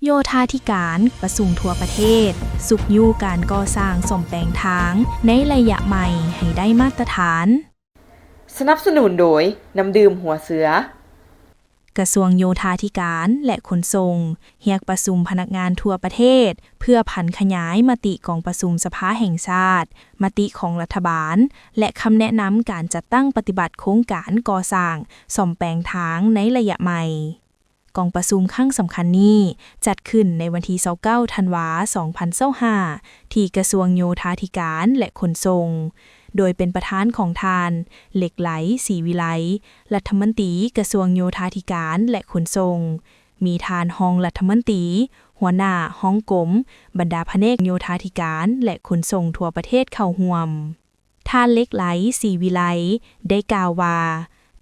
ໂຍທາທິການປະຊຸມທົ່ວປະເທດ ຊຸກຍູ້ການກໍ່ສ້າງສ້ອມແປງທາງໃນໄລຍະໃໝ່ໃຫ້ໄດ້ມາດຕະຖານ. ສະໜັບສະໜູນໂດຍ ນ້ຳດື່ມຫົວເສືອ. ກະຊວງໂຍທາທິການ ແລະ ຂົນສົ່ງ ຮຽກປະຊຸມພະນັກງານທົ່ວປະເທດ ເພື່ອຜັນຂະຫຍາຍມະຕິກອງປະຊຸມສະພາແຫ່ງຊາດ, ມະຕິຂອງລັດຖະບານ ແລະ ຄຳແນະນຳການຈັດຕັ້ງປະຕິບັດໂຄງການກໍ່ສ້າງສ້ອມແປງທາງໃນໄລຍະໃໝ່. ກອງປະຊຸມຄັ້ງສຳຄັນນີ້ ຈັດຂຶ້ນໃນວັນທີຊາວເກົ້າ ທັນວາ ສອງພັນຊາວຫ້າ ທີ່ກະຊວງໂຍທາທິການ ແລະ ຂົນສົ່ງ ໂດຍເປັນປະທານຂອງທ່ານ ເຫຼັກໄຫຼ ສີວິໄລ ລັດຖະມົນຕີກະຊວງໂຍທາທິການ ແລະ ຂົນສົ່ງ, ມີທ່ານຮອງລັດຖະມົນຕີ, ຫົວໜ້າຫ້ອງກົມ, ບັນດາພະແນກໂຍທາທິການ ແລະ ຂົນສົ່ງທົ່ວປະເທດເຂົ້າຮ່ວມ. ທ່ານ ເຫຼັກໄຫຼ ສີວິໄລ ໄດ້ກ່າວວ່າ,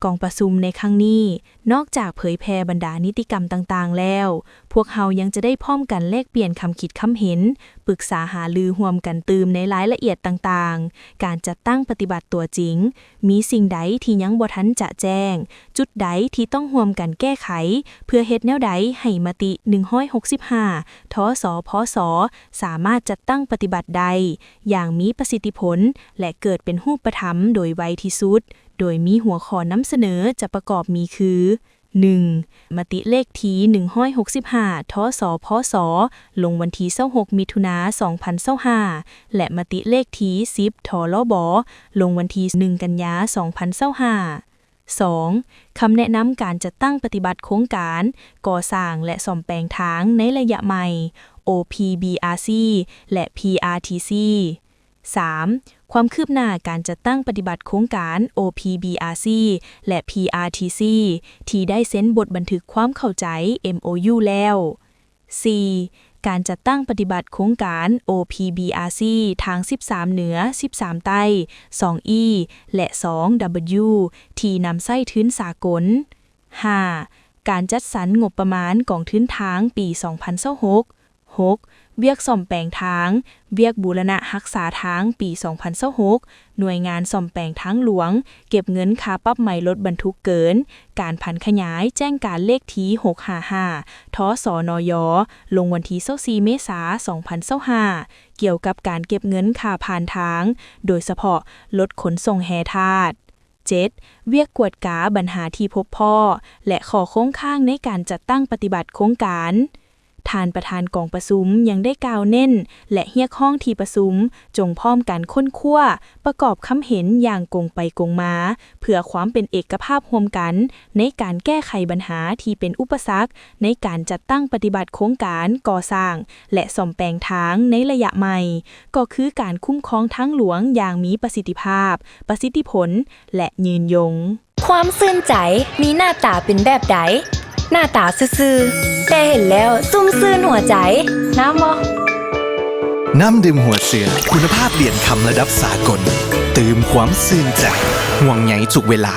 ກອງປະຊຸມໃນຄັ້ງນີ້ ນອກຈາກເຜີຍແຜ່ບັນດານິຕິກຳຕ່າງໆແລ້ວ, ພວກເຮົາຍັງຈະໄດ້ພ້ອມກັນແລກປ່ຽນຄຳຄິດຄຳເຫັນ, ປຶກສາຫາລືຮ່ວມກັນຕື່ມໃນລາຍລະອຽດຕ່າງໆ, ການຈັດຕັ້ງປະຕິບັດຕົວຈິງ, ມີສິ່ງໃດທີ່ຍັງບໍ່ທັນຈະແຈ້ງ, ຈຸດໃດທີ່ຕ້ອງຮ່ວມກັນແກ້ໄຂ, ເພື່ອເຮັດແນວໃດໃຫ້ມະຕິໜຶ່ງຮ້ອຍຫົກສິບຫ້າ ທສພສ ສາມາດຈັດຕັ້ງປະຕິບັດໄດ້ຢ່າງມີປະສິດທິຜົນ ແລະ ເກີດເປັນຮູບປະທຳໂດຍໄວທີ່ສຸດ, ໂດຍມີຫົວຂໍ້ນຳສະເໜີຈະປະກອບມີຄື ໜຶ່ງ ມະຕິເລກທີໜຶ່ງຮ້ອຍຫົກສິບຫ້າ ທສພສ ລົງວັນທີຊາວຫົກ ມິຖຸນາ ສອງພັນຊາວຫ້າ ແລະ ມະຕິເລກທີສິບ ທລບ ລົງວັນທີໜຶ່ງ ກັນຍາ ສອງພັນຊາວຫ້າ. ສອງ ຄຳແນະນຳການຈັດຕັ້ງປະຕິບັດໂຄງການກໍ່ສ້າງ ແລະ ສ້ອມແປງທາງໃນໄລຍະໃໝ່ ໂອພີບີອາຊີ ແລະ ພີອາທີຊີ. ສາມ ຄວາມຄືບໜ້າການຈັດຕັ້ງປະຕິບັດໂຄງການ ໂອພີບີອາຊີ ແລະ ພີອາທີຊີ ທີ່ໄດ້ເຊັນບົດບັນທຶກຄວາມເຂົ້າໃຈ ເອັມໂອຢູ ແລ້ວ. ສີ່ ການຈັດຕັ້ງປະຕິບັດໂຄງການ ໂອພີບີອາຊີ ທາງສິບສາມເໜືອ, ສິບສາມໃຕ້, ສອງອີ ແລະ ສອງດັບເບິນຢູ ທີ່ນຳໃຊ້ທຶນສາກົນ. ຫ້າ ການຈັດສັນງົບປະມານກອງທຶນທາງປີສອງພັນຊາວຫົກ. ຫົກ ວຽກສ້ອມແປງທາງ, ວຽກບູລະນະຮັກສາທາງປີສອງພັນຊາວຫົກ, ໜ່ວຍງານສ້ອມແປງທາງຫຼວງ ເກັບເງິນຄ່າປັບໃໝລົດບັນທຸກເກີນ, ການຜັນຂະຫຍາຍແຈ້ງການເລກທີຫົກຫ້າຫ້າ ທສນຍ ລົງວັນທີຊາວສີ່ ເມສາ ສອງພັນຊາວຫ້າ ກ່ຽວກັບການເກັບເງິນຄ່າຜ່ານທາງ, ໂດຍສະເພາະລົດຂົນສົ່ງແຮ່ທາດ. ເຈັດ ວຽກກວດກາບັນຫາທີ່ພົບພໍ້ ແລະ ຂໍ້ຄົງຄ້າງໃນການຈັດຕັ້ງປະຕິບັດໂຄງການ. ທ່ານປະທານກອງປະຊຸມຍັງໄດ້ກ່າວເນັ້ນ ແລະ ຮຽກຮ້ອງທີ່ປະຊຸມຈົ່ງພ້ອມກັນຄົ້ນຄວ້າ, ປະກອບຄຳເຫັນຢ່າງກົງໄປກົງມາ ເພື່ອຄວາມເປັນເອກະພາບຮ່ວມກັນໃນການແກ້ໄຂບັນຫາທີ່ເປັນອຸປະສັກໃນການຈັດຕັ້ງປະຕິບັດໂຄງການກໍ່ສ້າງ ແລະ ສ້ອມແປງທາງໃນໄລຍະໃໝ່ ກໍຄືການຄຸ້ມຄອງທາງຫຼວງຢ່າງມີປະສິດທິພາບ, ປະສິດທິຜົນ ແລະ ຍືນຍົງ. ຄວາມຊື່ນໃຈມີໜ້າຕາເປັນແບບໃດ? ໜ້າຕາຊື່ໆ ແຕ່ເຫັນແລ້ວຊຸ່ມຊື່ນຫົວໃຈ. ງາມບໍ່? ນ້ຳດື່ມຫົວເສືອ ຄຸນນະພາບຫຼຽນຄຳລະດັບສາກົນ ຕື່ມຄວາມຊື່ນໃຈ ຫ່ວງໃຍທຸກເວລາ.